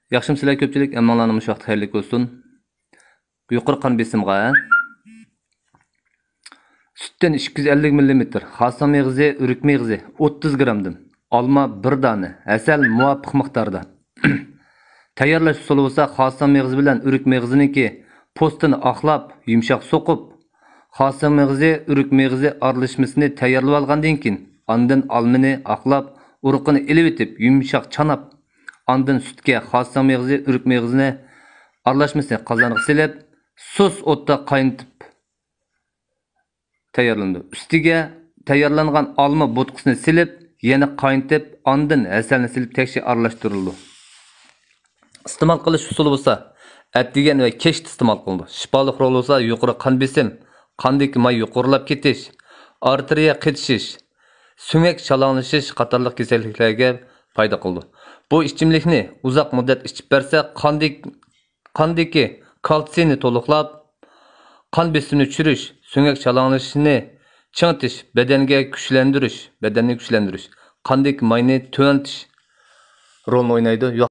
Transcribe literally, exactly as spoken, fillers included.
ياخشىمۇسىلەر كۆپچىلىك؟ ھەممىڭلارنىڭ مۇشۇ ۋاقتى خەيرلىك بولسۇن. يۇقىرى قان بېسىمغا سۈتتىن ئىككى يۈز ئەللىك مىللىمېتىر، خاسىڭ مېغىزى، ئۆرۈك مېغىزى ئوتتۇز گىرامدىن، ئالما بىر دانە، ھەسەل مۇۋاپىق مىقداردا. تەييارلاش ئۇسۇلى بولسا، خاسىڭ مېغىزى بىلەن ئۆرۈك مېغىزىنىڭكى پوستىنى ئاقلاپ، يۇمشاق سوقۇپ، خاسىڭ مېغىزى، ئۆرۈك مېغىزى ئارىلاشمىسىنى تەييارلىۋالغاندىن كېيىن، ئاندىن ئالمىنى ئاقلاپ، ئۇرۇقىنى ئېلىۋېتىپ، يۇمشاق چاناپ، ئاندىن سۈتكە خاسىڭ مېغىزى، ئۆرۈك مېغىزىنى ئارىلاشمىسىنى قازانغا سېلىپ، سۇس ئوتتا قاينىتىپ تەييارلىنىدۇ. ئۈستىگە تەييارلانغان ئالما بوتقىسىنى سېلىپ، يەنە قاينىتىپ، ئاندىن ھەسەلنى سېلىپ تەكشى ئارىلاشتۇرۇلىدۇ. ئىستېمال قىلىش ئۇسۇلى بولسا، ئەتىگەن ۋە كەچتە ئىستېمال قىلىنىدۇ. شىپالىق رول بولسا، يۇقىرى قان بېسىم، قاندىكى ماي يۇقىرىلاپ كېتىش، ئارتېرىيە قېتىشىش، سۆڭەك شالاڭلىشىش قاتارلىق كېسەللىكلەرگە پايدا قىلىدۇ. بۇ ئىچىملىكنى ئۇزاق مۇددەت ئىچىپ بەرسە، قاندىكى قاندىكى كالتسىينى تولۇقلاپ، قان بېسىمىنى چۈشۈرۈش، سۆڭەك شالاڭلىشىشنى چىڭىتىش، بەدەنگە كۈچلەندۈرۈش، بەدەننى كۈچلەندۈرۈش، قاندىكى ماينى تۆۋەنلىتىش رولىنى ئوينايدۇ.